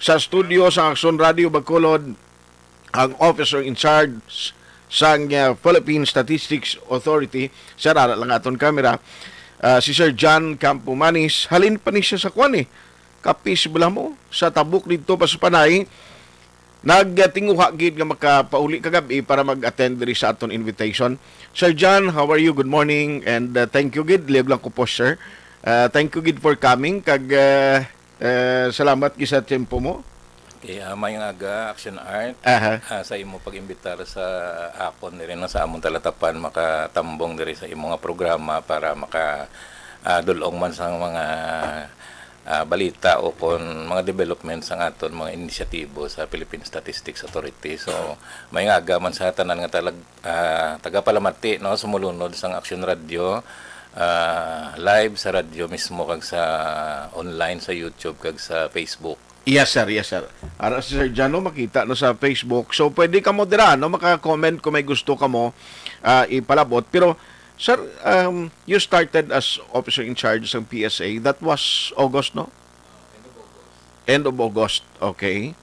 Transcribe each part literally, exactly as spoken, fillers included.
sa studio sa Aksyon Radio Bacolod ang officer in charge sang, ah, Philippine Statistics Authority. Sir, ara lang aton camera. Ah, si Sir John Campomanes, halin pa ni siya sa kwan eh. Capiz, bala mo, sa Tabuk dito pa sa Panay. Nagtinguha gid nga makapauli kagabi para mag-attend diri sa aton invitation. Sir John, how are you? Good morning and, uh, thank you gid. Liyog lang ko po, sir. Uh, thank you gid for coming kag, uh, uh, salamat gid sa tempo mo. Okay, ah, maayong aga, Action Art. Aha. Ah, sa imo pag-imbitar sa akon diri, no, sa among talatapan, makatambong diri sa imo nga programa para maka, ah, dul-ong man sa mga, ah, balita o kon mga developments ang aton mga inisyatibo sa Philippine Statistics Authority. So, maayong aga man sa tanan nga talag-, ah, tagapalamati, no, sumulunod sang Action Radio, ah, live sa radyo mismo kag sa online sa YouTube kag sa Facebook. Yes, sir. Yes, sir. Ara si Sir Jano, makita no sa Facebook. So, pwede kamo dira, no? Maka-comment kung may gusto kamo, ah, ipalabot. Pero, sir, um, you started as officer in charge sa P S A. That was August, no? End of August. Okay.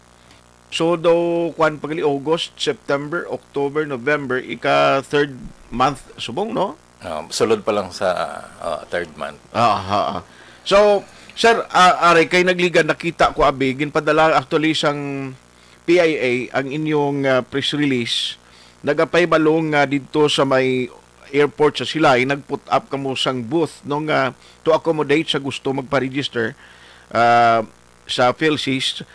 So, daw, kwan pa gali, August, September, October, November, ika third month, subong, no? Ah, sulod pa lang sa, ah, third month. Aha. So, sir, ah, aray kay nagligad, nakita ko abi, ginpadala actually sang P I A ang inyong, ah, press release. Nagapay balong nga didto sa may airport sa Silay, nag-put up kamo sang booth, no, nga to accommodate sa gusto magpa-register, ah, sa PhilSys.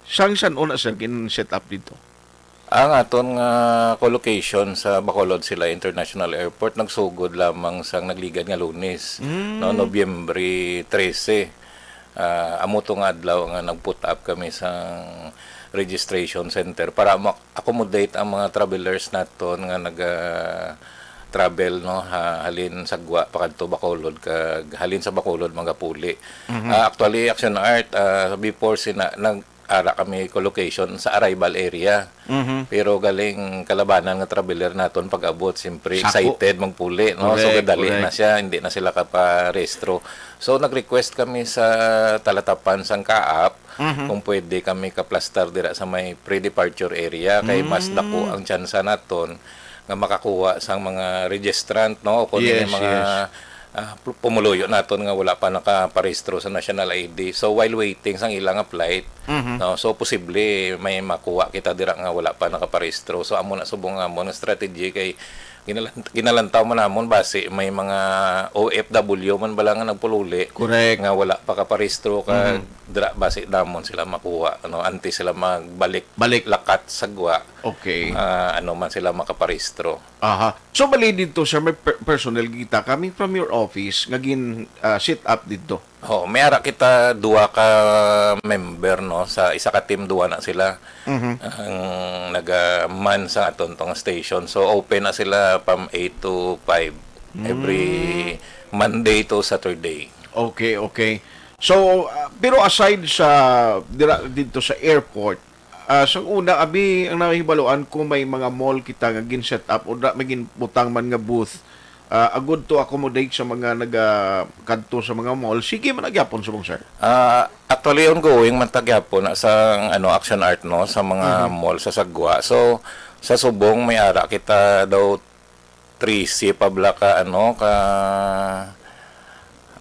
Sang san-o na, sir, gin-set up dito? Ang aton nga colocation sa Bacolod Silay International Airport nagsugod lamang sang nagligad nga Lunes, Mm. no, Nobyembre trese. Ah, amo to nga adlaw nga nag-put up kami sang registration center para ma-accommodate ang mga travelers naton nga naga-travel, no, ha-, halin Sagwa pakadto Bacolod kag halin sa Bacolod magapuli. Mhm. Ah, actually, Action Art, ah, before sina-, nag-, ara kami colocation sa arrival area. Mhm. Pero galing kalabanan nga traveler naton pag-abot, siyempre Sako. excited magpuli, no? So, Correct, gadali na correct. siya, hindi na sila kaparehistro. So, nag-request kami sa talatapan sang kaap Mhm. kung pwede kami kaplastar dira sa may pre-departure area, kay mas Mm. dako ang tsansa naton nga makakuha sang mga registrant, no? O kung Yes, mga, yes. ah, pu-, pumuluyo naton nga wala pa nakaparehistro sa national I D. So, while waiting sang ilang flight, Mhm. no? So, posible may makuha kita dira nga wala pa nakaparehistro. So, amo na subong nga amo nga strategy kay ginalan-, ginalantaw man namon basi may mga O F W man bala nga nagpululi Correct. nga wala pa kaparehistro ka Mhm. dira basi namon sila makuha, ano, antes sila magbalik Balik. lakat Sagwa. Okay. Ah, ano man sila makaparehistro. Aha. So, bali dito, sir, may per-, personnel kita coming from your office nga gin, ah, set up dito? Oh, may ara kita duha ka member, no, sa isa ka team, duha na sila Mhm. ang naga-man sa aton tong station. So, open na sila from eight to five every Mm. Monday to Saturday. Okay, okay. So, ah, pero aside sa dira dito sa airport, Ah, sang una, abi, ang nahibaluan ko may mga mall kita nga gin-set up o da, may ginbutang man nga booth, ah, agud to accommodate sa mga naga-, kadto sa mga mall. Sige man na gyapon subong, sir. Ah, actually, ongoing man ta gyapon na sa, ano, Action Art, no, sa mga Mhm. mall sa Sagwa. So, sa subong, may ara kita daw trese pa bala ka, ano, ka,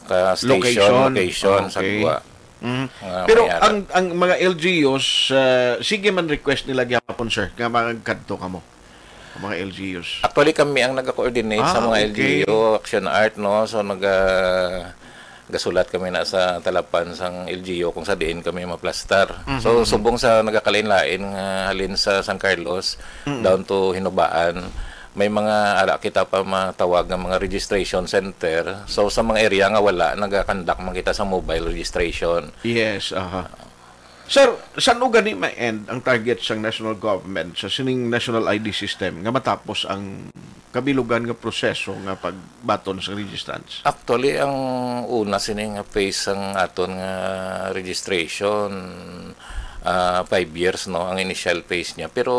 ka station, Location. location sa Okay. Sagwa. Mhm. Nga Pero may ara. ang, ang mga L G Us, ah, sige man request nila gyapon, sir, nga magkadto kamo, ang mga L G Us. Actually, kami ang nag-coordinate sa Ah, mga okay. L G U, Action Art, no? So, naga-, gasulat kami na sa talapan sang L G U kung sa diin kami maplastar. Mhm, So, mhm. subong sa nagakalain-lain nga halin sa San Carlos, Mm. down to Hinubaan, may mga ara kita pa matawag nga mga registration center. So, sa mga area nga wala, nagakandak man kita sa mobile registration. Yes, aha. Sir, san-o gani ma-end ang target sang national government sa sining national I D system nga matapos ang kabilugan nga proseso nga pagbaton sa registrants? Actually, ang una sini nga phase sang aton nga registration, ah, five years, no, ang initial phase niya. Pero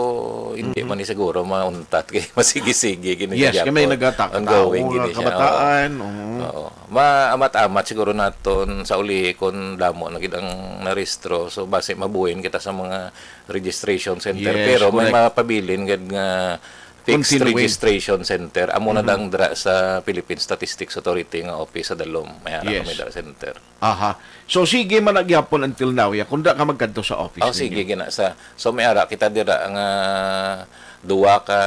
hindi Mhm. man ni siguro mauntat kay masigi-sige gini Yes, kay may gihapon. Nagatawo Ongoing nga gini siya, kabataan, oo. oo. Oo. Maamat-amat siguro naton sa ulihi kung damo na gid ang narehistro. So, basi mabuhin kita sa mga registration center. Yes, pero may correct. Mapabilin gid nga fixed Continuing. Registration center. Amo na Mhm. lang dira sa Philippine Statistics Authority nga office sa Dalom. May ara Yes. kami dira center. Aha. So, sige man na gyapon until now, ya, kung da ka magkadto sa office Oh, sige, ninyo. Gina. Sa, so, may ara kita dira nga duwa ka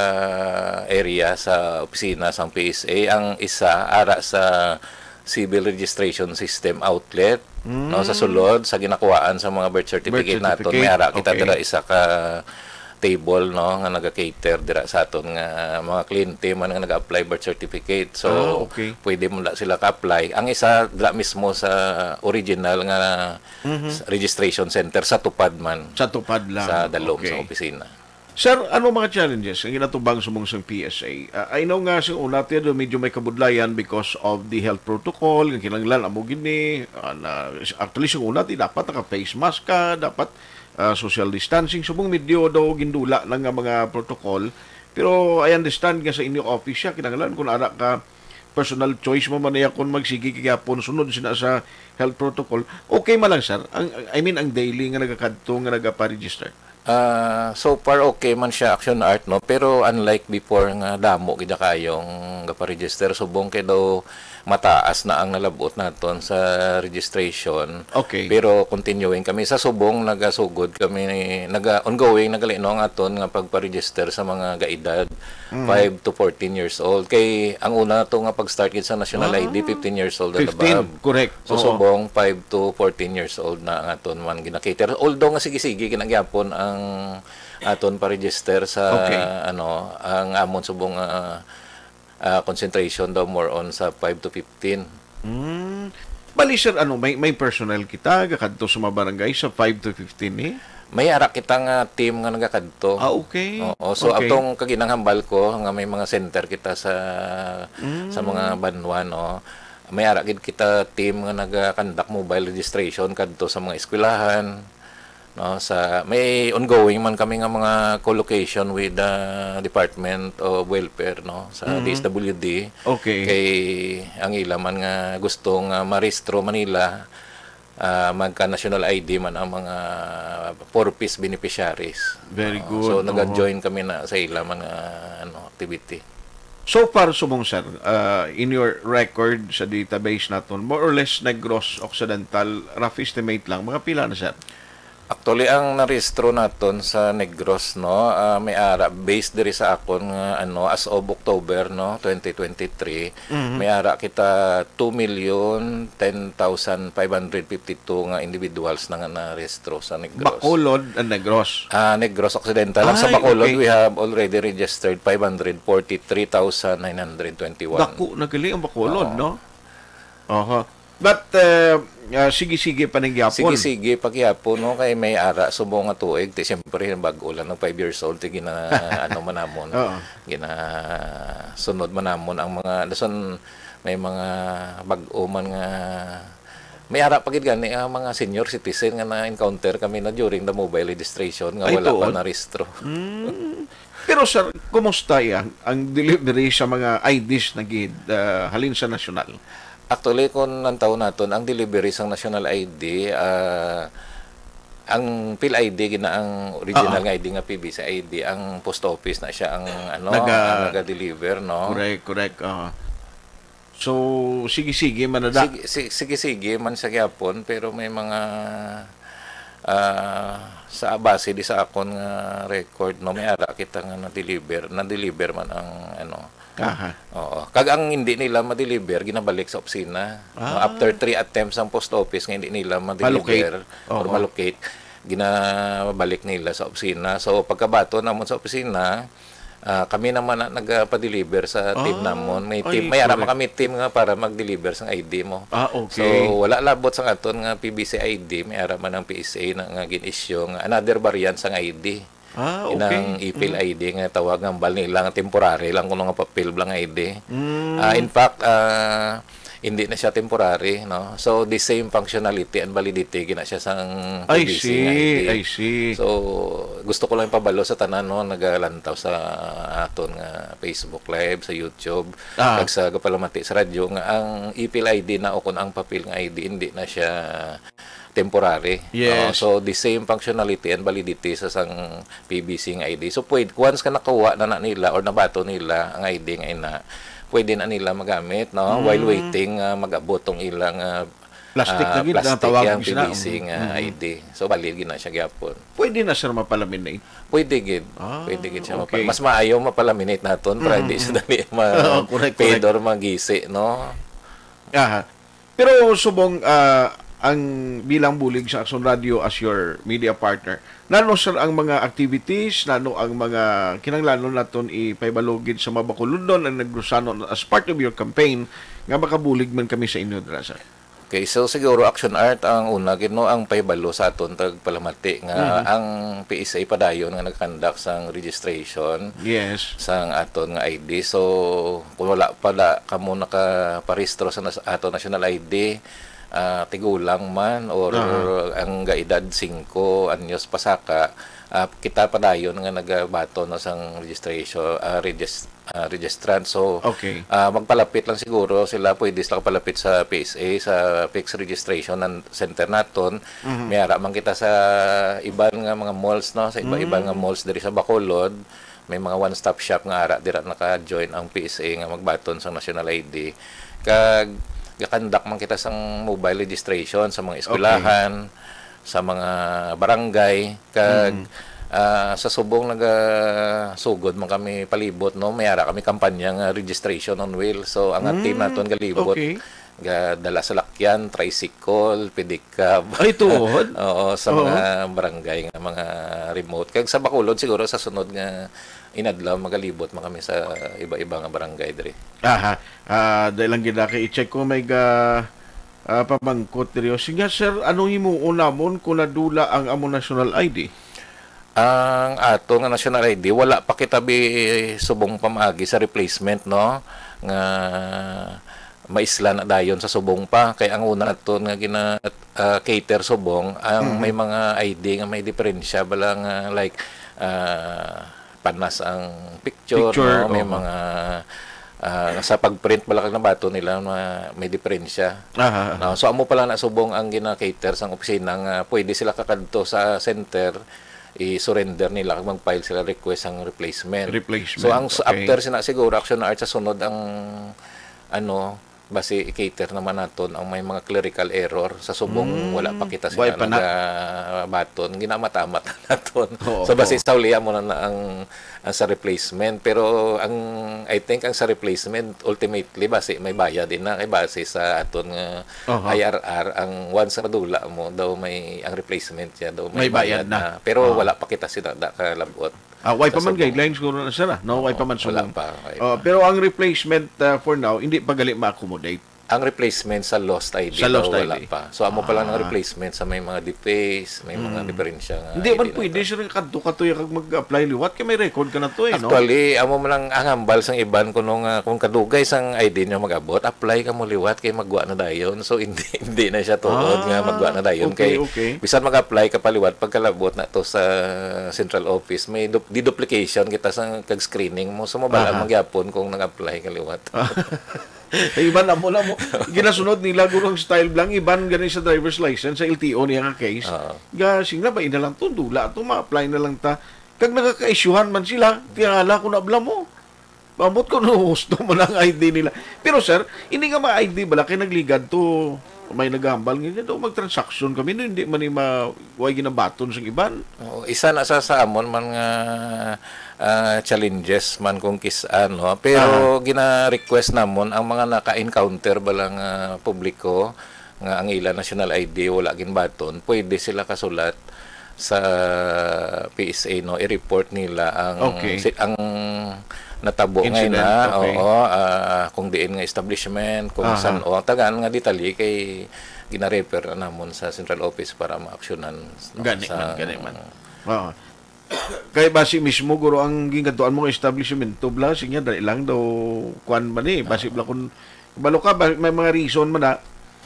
area sa opisina sang P S A. Ang isa, ara sa civil registration system outlet, no, sa Mm. sulod, sa ginakuhaan sa mga birth certificate Birth naton. May certificate, ara kita okay. dira isa ka table, no, nga naga-cater dira sa aton nga mga kliyente man nga naga-apply birth certificate. So, Ah, okay. pwede mo na sila ka-apply. Ang isa dira mismo sa original nga Mhm. s-, registration center sa tupad man. Sa tupad lang. Sa dalom sa Okay. opisina. Sir, ano mga challenges ang ginatubang subong sang P S A? Ah, I know nga sa una, tiyan, medyo may kabudlayan because of the health protocol, nga kinahanglan amo gid ni, ah, na, actually, sa una, ti, dapat naka-face mask ka, dapat, ah, social distancing. Subong medyo daw gindula na nga mga protocol. Pero I understand nga sa inyo office siya, kinahanglan kung ara ka personal choice mo man niya kung magsigi ka gyapon sunod sina sa health protocol. Okay man lang, sir. Ang, I mean, ang daily nga nagakadto, nga nagaparegister. Ah, so far okay man siya, Action Art, no? Pero unlike before nga damo gid kayong gaparegister, subong kay daw mataas na ang nalabot naton sa registration. Okay. Pero continuing kami sa subong, nagasugod kami, naga, ongoing na gali, no, ang aton nga pagpa-register sa mga gaedad Mhm. five to fourteen years old. Kay ang una nato nga pag-start gid sa national Ah. I D, fifteen years old and Fifteen, above. Correct. So, Oo. subong, five to fourteen years old na ang aton man gina-cater. Although nga sige-sige ginagyapon ang aton pa-register sa, Okay. ano, ang amon subong, ah, ah, concentration daw more on sa five to fifteen. Mm. Bali, sir, ano, may, may personnel kita, gakadto sa mga barangay sa five to fifteen, eh? May ara kita nga team nga nagakadto. Ah, okay. Oo, so Okay. atong kaginang hambal ko nga may mga center kita sa, Mm. sa mga banwa, no? May ara gid kita team nga naga-conduct mobile registration kadto sa mga eskwelahan, no? Sa, may ongoing man kami nga mga collocation with the Department of Welfare, no? Sa Mhm. D S W D. Okay. Kay ang ila man nga gusto nga marehistro man nila, ah, magka-national I D man ang mga four Ps beneficiaries. Very Oo, good. so, Oo. naga-join kami na sa ila man nga, ano, activity. So far, subong, sir, ah, in your record sa database naton, more or less Negros Occidental, rough estimate lang, mga pila na, sir? Actually, ang narehistro naton sa Negros, no, ah, may ara, based diri sa akon nga, ano, as of October, no, twenty twenty-three, Mhm. may ara kita two million ten thousand five hundred fifty-two nga individuals na nga narehistro sa Negros. Bacolod and Negros? Ah, Negros Occidental. Ang sa Ay, Bacolod, okay. we have already registered five hundred forty-three thousand nine hundred twenty-one. Dako na gali ang Bacolod, Oo. no? Aha. But, uh, uh, sige-sige pa ning gyapon. Sige-sige pa gyapon, no? Kay may ara subong nga tuig, ti siyempre, bag-o lang, no? Five years old, ti gina-, ano man namon. Oo. Ginasunod man namon ang mga, dason may mga bag-o man nga, may ara pa gid gani ang mga senior citizen nga na-encounter kami na during the mobile registration nga Ay, wala pa tuod? narehistro. Mm. Pero, sir, kumusta yan, ang delivery sa mga I Ds na gid, ah, halin sa nasyonal? Actually, kung ang taon naton, ang delivery sang national I D, ah, ang PhilID gina ang original Oo. nga I D nga P B C I D, ang post office na siya ang, ano, Naga- ang naga-deliver, no? Correct, correct. Oo. So, sige-sige man na da. Sige, si-, sige-sige man sa gyapon, pero may mga, ah, sa base di sa akon nga record, no, may ara kita nga na-deliver, na-deliver man ang, ano. Aha. Oo. Kag ang hindi nila ma-deliver, ginabalik sa opisina. No, Ah. after three attempts ang post office nga hindi nila ma-deliver Ma-locate. or Oo. ma-locate, ginabalik nila sa opisina. So, pagkabaton namon sa opisina, ah, kami naman na nagpa-deliver sa team Ah, namon. May ay, team, may ara man correct. kami team nga para mag-deliver sang I D mo. Ah, okay. So, wala labot sang aton nga P B C I D, may ara man ang P S A na nga gin-issue nga another variant sang I D. Ah, okay. Inang ipil Mm. I D nga tawag nga hambal nila nga temporary lang kuno nga papel lang I D. Mm. Ah, in fact, ah, hindi na siya temporary, no? So, the same functionality and validity gina siya sang I P B C nga see, I D. I see. So, gusto ko lang ipabalo sa tanan, no, nagalantaw sa aton nga Facebook Live, sa YouTube, Ah. kag sa gapalamati sa radyo nga ang epil I D na o kung ang papel nga I D, hindi na siya temporary. Yes. No? So, the same functionality and validity sa sang P B C nga I D. So, pwede, once ka nakuha na, na nila or nabato nila ang I D nga ina, pwede na nila magamit, no? While Mm. waiting, ah, mag-abot tong ilang, ah, Plastic ah, na gid, plastic tawag yang sila. P B C Mm, nga mm. I D. So, valid gid na siya gyapon. Pwede na, sir, mapalaminate? Pwede gid. Ah, Pwede gid siya okay. mapa-, mas maayo mapalaminate naton para Mm, hindi siya mm. dali ma-, Oo, correct, fade correct. or magisi, no? Aha. Pero subong, ah, ang bilang bulig sa Aksyon Radio as your media partner, nano, sir, ang mga activities, nano ang mga kinahanglanon naton ipahibalo gid sa mga Bacolodnon ang naglusanon as part of your campaign nga makabulig man kami sa inyo dira, sir? Okay, so siguro Action Art ang una gid, no, ang pahibalo sa aton tagpalamati nga Mhm. ang P S A padayon nga nag-conduct sang registration Yes. sang aton nga I D. So, kung wala pa da kamo nakaparehistro sa nas-, ato national I D, ah, tigulang man or Aha. ang gaedad singko anyos pasaka, ah, kita padayon nga nagabaton, no, sang registration, ah, regis-, ah, registrant. So, Okay. ah, magpalapit lang siguro sila, pwede sila kapalapit sa P S A, sa fixed registration ng center naton. Mhm. May ara man kita sa iban nga mga malls, no, sa iba-iba nga Mm. malls diri sa Bacolod. May mga one-stop shop nga ara dira naka-join ang P S A nga magbaton sang national I D. Kag gakandak man kita sang mobile registration sa mga Okay. eskwelahan, sa mga barangay, kag, Mm. ah, sa subong nagasugod man kami palibot, no? May ara kami kampanya nga registration on wheels. So, ang team Mm, naton galibot, okay. gadala sa lakyan, tricycle, pedicab. Ay, tuod? Oo, sa Oo. mga barangay nga mga remote. Kag sa Bacolod, siguro sa sunod nga inadlaw, magalibot man kami sa iba-iba nga barangay diri. Aha. Ah, dahil lang gid na kay i-check ko, may ga-, ah, pamangkot diri. O, sige, sir, anong himuon namon kung nadula ang amo national I D? Ang ato nga national I D, wala pa kita bi subong pamaagi sa replacement, no? Nga maisla na dayon sa subong pa. Kay ang una ato nga gina-, ah, cater subong, ang Mhm. may mga I D nga may diferensya, bala nga, like, ah, panas ang picture, Picture, no? May oo. mga, ah, sa pag-print, bala kag nabato nila, ma-, may diferensya. Aha, aha. No? So, amo pala na subong ang gina-cater sang opisina nga pwede sila kakadto sa center, i-surrender nila kag mag-file sila request sang replacement. Replacement, So, ang s-, okay. after sina siguro, Action Art, sa sunod ang, ano, basi i-cater naman naton ang may mga clerical error sa subong Mm. wala pa kita Way sila pa na. nagabaton, ginamata-mata naton. Oo, So, basi oo. sa ulihan mo na, na ang, ang sa replacement. Pero ang, I think, ang sa replacement, ultimately, basi may bayad din na kay base sa aton nga Aha. I R R, ang once madula mo, daw may, ang replacement siya, daw may May bayad bayad na. na. Pero Oo. wala pa kita sila da kalabot. Ah, way pa Sa man subong. guidelines siguro na, sir, ah. No, way Oo, pa man wala subong. pa, way Oh, pa. pero ang replacement, ah, for now, hindi pa gali ma-accommodate. Ang replacement sa lost I D Sa daw, lost wala I D. pa. So, amo pa lang ang Ah. replacement sa may mga deface, may mga Mm. diferensya nga Hindi man I D na pwede, to. sir, nga kadto ka to, yung mag-apply liwat, kay may record ka na to, eh, no? Actually, amo man ang, ang hambal sang iban kuno nga kung kadugay sang I D nyo mag-abot, apply ka mo liwat kay magwa na dayon. So, hindi, hindi na siya tuod nga Ah, magwa na dayon okay, kay okay. bisan mag-apply ka pa liwat, pagkalabot na to sa central office, may du-, di-duplication kita sa kag screening mo. So, mabala Aha. man gyapon kung nag-apply ka liwat. Iba na mo na mo. Ginasunod nila, guro, ang style blank. Iban gani sa driver's license, sa L T O niya nga case. Oo. Ga, sige na ba, ina lang to, dula to, ma-apply na lang ta. Kag nakakaisyuhan man sila, tiyala ko na bala mo. Maabot ko no gusto mo ng I D nila. Pero, sir, hindi nga ma-I D bala kay nagligad to, may naghambal nga daw mag-transaction kami, no, hindi man ni ma-, way ginabaton sa iban. Oo, isa na sa, sa amon man nga, ah, challenges man kung kis-, ano, pero Aha. gina-request namon ang mga naka-encounter bala nga publiko nga ang ila national I D wala ginbaton, pwede sila kasulat sa P S A, no, i-report nila ang Okay. si-, ang natabo nga Incident, ina, okay. oo, ah, kung diin nga establishment, kung Aha. san-o, ang tagaan nga detalye kay gina-refer na namon sa central office para maaksyonan, no, Gani sa man, gani man. Oo. Kay basi mismo, guro, ang gingadtuan mo nga establishmento, bla, sige, dali lang daw, kuan man eh. Basi, bla, kung Balo ka, ba, may mga reason man na,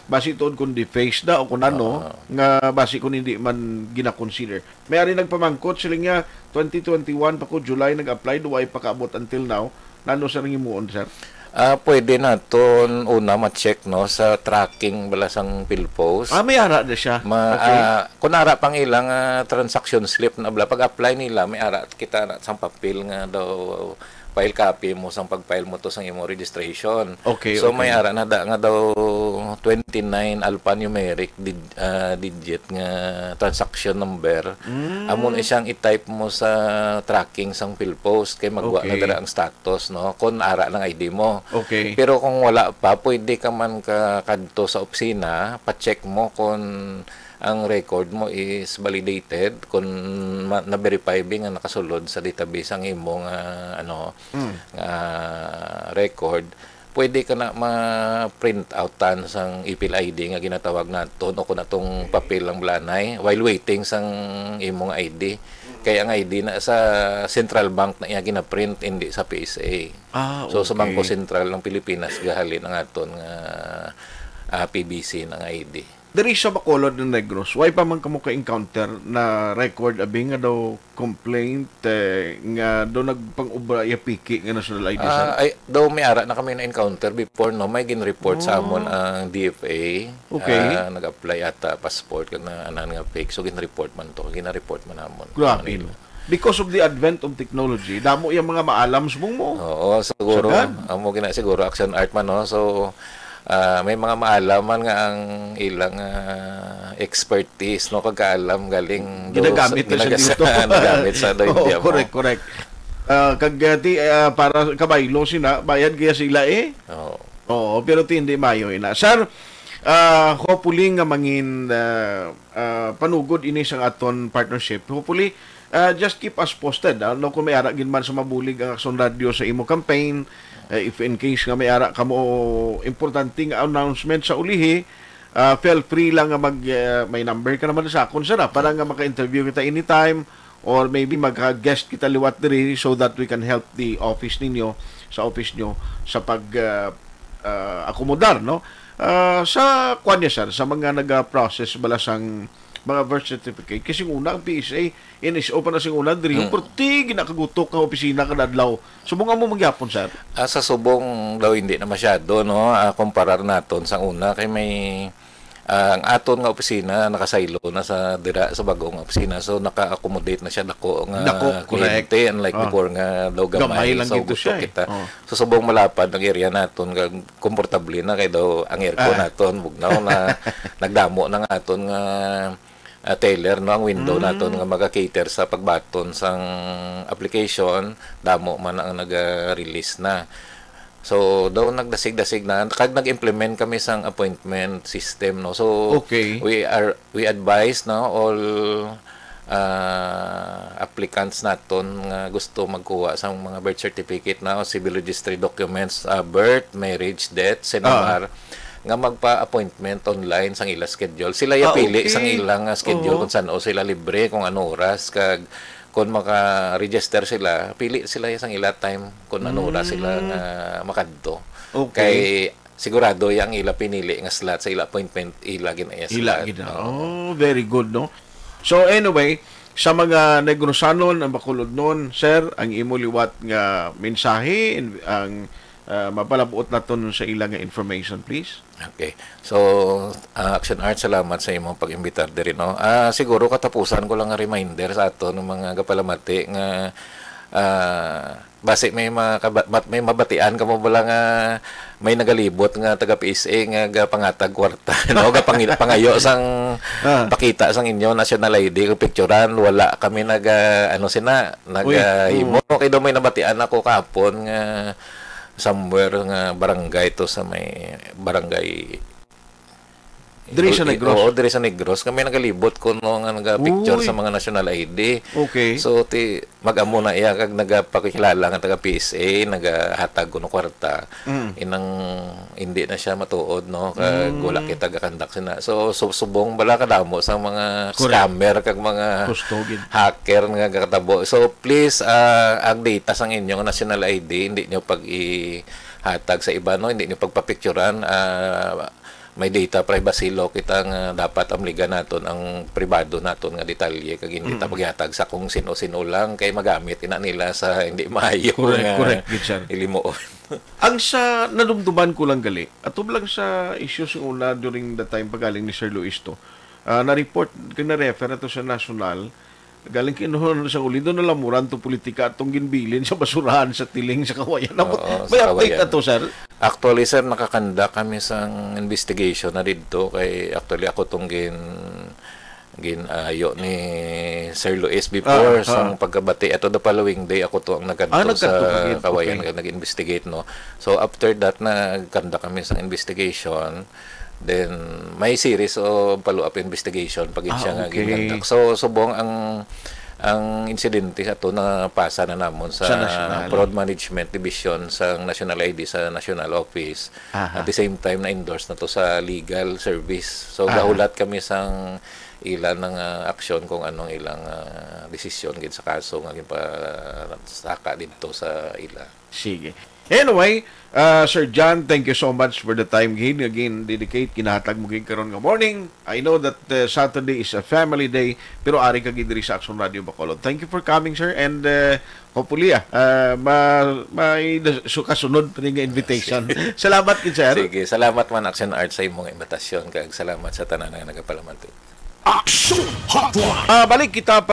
basi tuod kung defaced na o kung ano, Oo. nga basi kung hindi man gina-consider. May ari nagpamangkot, sila nga, twenty twenty-one pa ko, July, nag-apply, do I pakaabot until now? Nano sa nangimuon, sir? Ah, pwede naton una ma-check, no, sa tracking bala sang PhilPost. Ah, may ara na siya. Ma-, Okay. ah, kung ara pang ilang, ah, transaction slip na bala, pag-apply nila, may ara kita na sang papel nga daw file copy mo sang pag-file mo to sang imong registration. Okay, So, may okay. ara na da, nga daw twenty-nine alphanumeric dig-, ah, digit nga transaction number. Mm. Amo na siyang i-type mo sa tracking sang PhilPost kay magwa na Okay. dira ang status, no? Kung ara ng I D mo. Okay. Pero kung wala pa, pwede ka man ka kadto sa opisina, pa-check mo kung ang record mo is validated, kung ma-, na-verify bi nga nakasulod sa database ang imong, ah, ano, Mm. ah, record, pwede ka na ma-print outan sang ipil I D nga ginatawag naton o kung atong papel ang blanay while waiting sang imong I D. Kay ang I D na sa central bank na iya ginaprint, hindi sa P S A. Ah, So, sa Bangko okay. Sentral ng Pilipinas, gahalin ang aton nga, ah, P B C ng I D. Diri sa Bacolod ng Negros, why pa man kamo ka-encounter na record abi nga daw complaint, eh, nga daw nagpang-obra iya piki nga national I D, sir? Ah, ay, daw may ara na kami na-encounter before, no? May gin-report sa amon Oh. ang D F A. Okay. Ah, nag-apply ata passport ka na anan nga fake. So, gin-report man to. Gina-report man namon. Grabe, Ano no? yun? Because of the advent of technology, damo yung mga maalam subong mo. Oo, siguro. Sagad. Amo gina siguro action art man, no? So, ah, may mga maalam man nga ang ilang, ah, expertise, no? Kagkaalam galing do Ginagamit sa, na siya ginagas-, dito. nagamit sa do Oo, India mo. correct, correct. Ah, kag, ah, di, ah, para kabaylo sina, bayad kaya sila eh. Oo. Oo, pero ti hindi mayo ina. Sir, ah, hopefully nga mangin, ah, ah, panugod ini sang aton partnership. Hopefully, ah, just keep us posted, ah, no, kung may ara gid man sa mabulig ang Aksyon Radio sa imo campaign, eh, if in case nga may ara kamo importante nga announcement sa ulihi, ah, feel free lang nga mag, ah, may number ka naman sa akon, sir, ah, para nga maka-interview kita anytime or maybe magka-guest kita liwat diri so that we can help the office ninyo, sa office nyo, sa pag, ah, ah, akomodar, no? Ah, sa, kuwan niya, sir, sa mga naga-process bala sang mga birth certificate, kasi una ang P S A, N S O pa na sing una, diri, Mm. perti ginakagutok nga opisina kada adlaw. Subong amo mangyapon, sir? Ah, sa subong daw hindi na masyado, no? Ah, kumparar naton sa una, kay may, ah, ang aton nga opisina nakasaylo na sa dira sa bagong opisina, so naka-accommodate na siya dako nga Dako, correct. kliyente, unlike Ah. before nga daw Gamay gamay, lang so gid to gusto siya, eh. kita. Oh. So, subong malapad ang area naton, kag komportable na kay daw ang aircon Ah. naton bugnaw na, nagdamo na nga aton nga, ah, teller, no, ang window Mm. naton nga maga-cater sa pagbaton sang application, damo man ang naga-release na. So, daw nagdasig-dasig na, kag nag-implement kami sang appointment system, no. So, Okay. we are, we advise, no, all, ah, applicants naton nga gusto magkuha sang mga birth certificate na o civil registry documents, ah, birth, marriage, death, Ah. C N M R, nga magpa-appointment online sang ila schedule. Sila ya Ah, pili okay. sang ilang, ah, schedule Oo. kung san-o sila libre, kung ano oras, kag kung maka-register sila, pili sila sang ila time kung ano oras sila Mm. nga makadto. Okay. Kay sigurado ya ang ila pinili nga slot sa ila appointment, ila gid na iya Ila slot. gid na. Oo. Oh, very good, no? So, anyway, sa mga Negrosanon, ang Bacolodnon, sir, ang imo liwat nga mensahe, ang, ah, mapalabuot naton sa ila nga information, please. Okay. So, ah, Action Art, salamat sa imong pag-imbitar diri, no? Ah, siguro katapusan ko lang nga reminder sa aton nga mga gapalamati nga, ah, basi may makaba-, mat-, may mabatian kamo bala nga may nagalibot nga taga P S A nga gapangatag kwarta, no? Gapang-, pangayo sang Ah. pakita sang inyo national I D, kung picturan, wala kami naga, ano sina, Uy, nagahimo. oo. Kay daw may nabatian ako kahapon nga somewhere nga barangay to sa may barangay Diri sa Negros? Oo, diri sa Negros. Kami nagalibot kuno nga naga-picture Uy. sa mga national I D. Okay. So, ti, mag-amo na iya kag nagapakilala nga taga P S A, nagahatag kuno kwarta. Mm. Inang hindi na siya matuod, no? Kag Mm. wala kita gakandak sina. So, sub-, subong bala kadamo sa mga Correct. scammer kag mga Gusto gid. hacker nga gatabo. So, please, ah, ang data sang inyong national I D, hindi nyo pag i-, hatag sa iba, no? Hindi niyo pagpapicturan, ah, may data privacy law kita nga dapat amligan naton ang pribado naton nga detalye kag hindi ta Mm. paghatag sa kung sino-sino lang kay magamit ina nila sa hindi maayo Correct, nga correct, good, sir. Ilimuon. Ang sa nadumduman ko lang gali, atub lang sa issues nga una during the time pagaling ni Sir Luis to, ah, na-report kag na-refer ato sa national, galing kinuha sa uli doon na lamuran to politika atong ginbilin sa basurahan sa tiling sa Kawayan. Namo, Oo, may sa update Kawayan. Ato, sir? Actually, sir, nakakanda kami sang investigation na didto kay actually ako tong gin ginayo ni Sir Luis before Ah, sang ah. pagkabati. Ato the following day, ako to ang Ah, nagkadto nagkadto sa ka gid. Kawayan Okay. nga nag-investigate, no? So, after that, nagkanda kami sang investigation. Then, may series of follow-up investigation pag Ah, siya nga okay. ginkontak. So, subong ang ang insidente ato napasa na namon sa Sa national. Fraud Management Division sa National I D sa National Office. Aha. At the same time, na-endorse na to sa legal service. So, Aha. gahulat kami sang ilan nga aksyon kung anong ilang, ah, desisyon gid sa kaso nga ginpasaka didto sa ila. Sige. Anyway, ah, Sir John, thank you so much for the time gid nga gin-dedicate, ginahatag mo gid karon nga morning. I know that, uh, Saturday is a family day, pero ari ka gid diri sa Action Radio Bacolod. Thank you for coming, sir, and, uh, hopefully, ah, ah, ma-, may das-, su-, kasunod pa rin nga invitation. Salamat gid, sir. Sige, salamat man, Action Art, sa imong imbitasyon, kag salamat sa tanan nga nagapalaman. Action Hotline. Ah, balik kita